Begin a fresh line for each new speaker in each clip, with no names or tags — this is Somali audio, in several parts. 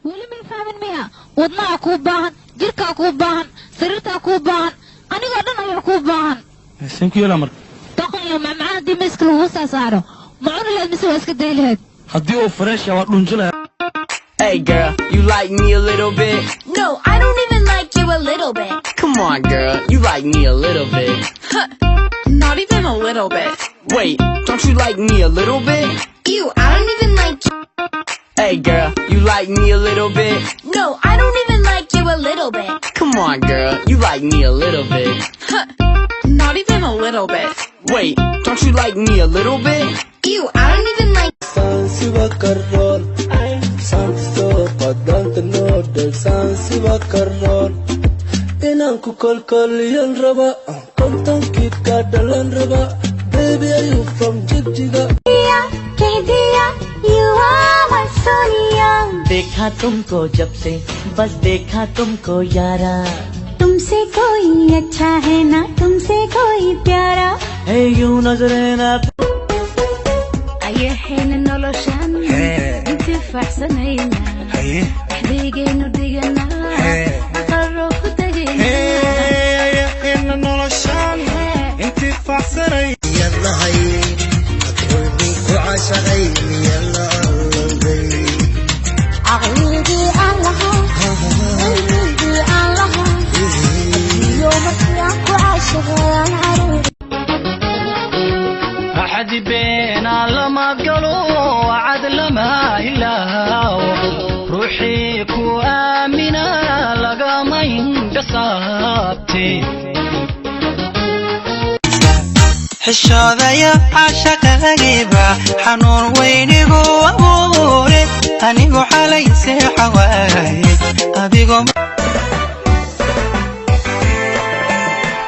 Weli may fahmin miya? Wadnaha kuu baahan, jirkaa kuu baahan, sariirtaa kuu baahan, anigoo dhan ayaa kuu baahan.
Seen ku yeelaa marka?
Doqon iyo macmacaan haddii miiska lagu saa saaro, ma cuni lahayd mise waa iska day lahayd?
Haddii uu fresh waa dhunjilaya.
Hey girl, you like me a little bit?
No, I don't even like you a little bit.
Come on girl, you like me a little bit.
Not even a little bit.
Wait, don't you like me a little bit?
Ew, I don't even like you.
Hey girl, you like me a little bit?
No, I don't even like you a little bit.
Come on girl, you like me a little bit.
Not even a little bit.
Wait, don't you like me a little bit?
Ew, I don't even like.
Saansiba karoon saansiba karoon inaan ku kolkoliyan raba, 50kii ka dhalan raba. Baby, are you from Jigjiga?
कह दिया, you are my Sonia.
देखा तुमको जब से, बस देखा तुमको यारा।
तुमसे कोई अच्छा है ना, तुमसे कोई प्यारा।
है यूं नजरे ना।
Ayaheena noloshan intifaacsanayna, axdigaynu dhiganaa, aqaro ku tegayna.
Ayaheena noloshan intifaacsanay.
Nahay ku cashaqay miyana allowday?
Caqligii aan lahaa, cilmigii aan lahaa iyo markii aan ku caashaqay aan caruur.
Axadi beena lama galo, wacad lama ilaawo, ruuxii ku aamina lagama indhasaabte.
Xishoodaya caashaqagiiba xanuun weynigu abuure, anigu xalay seexa waaye adigoo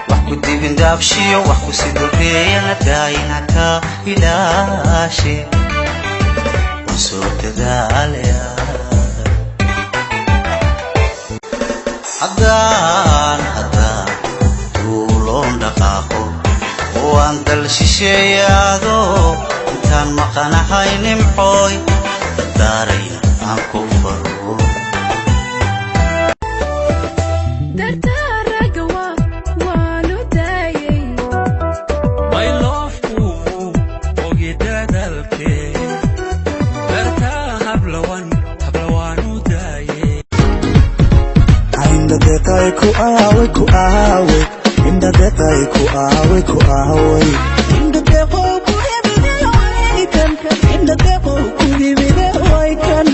wax ku dibin daabshiyo wax ku sidoreeyana daayinaka ilaashe usoo dadaalaya. Haddaan haddaan duuloon dhaqaaqo waan dal shisheeyaado, intaan maqanahay nimcooy dardaaraya aan ku faro.
Dartaaraga waanu daayay.
My love-ku ogi dadaalkee, dartaa hablawan hablawaanu daaye.
Indhadeeqay ku aaway, ku aaway, indhadeeqay ku aaway, ku aaway, indhadeeqow ku yimide way kan, indhadeeqow ku yimide way kan.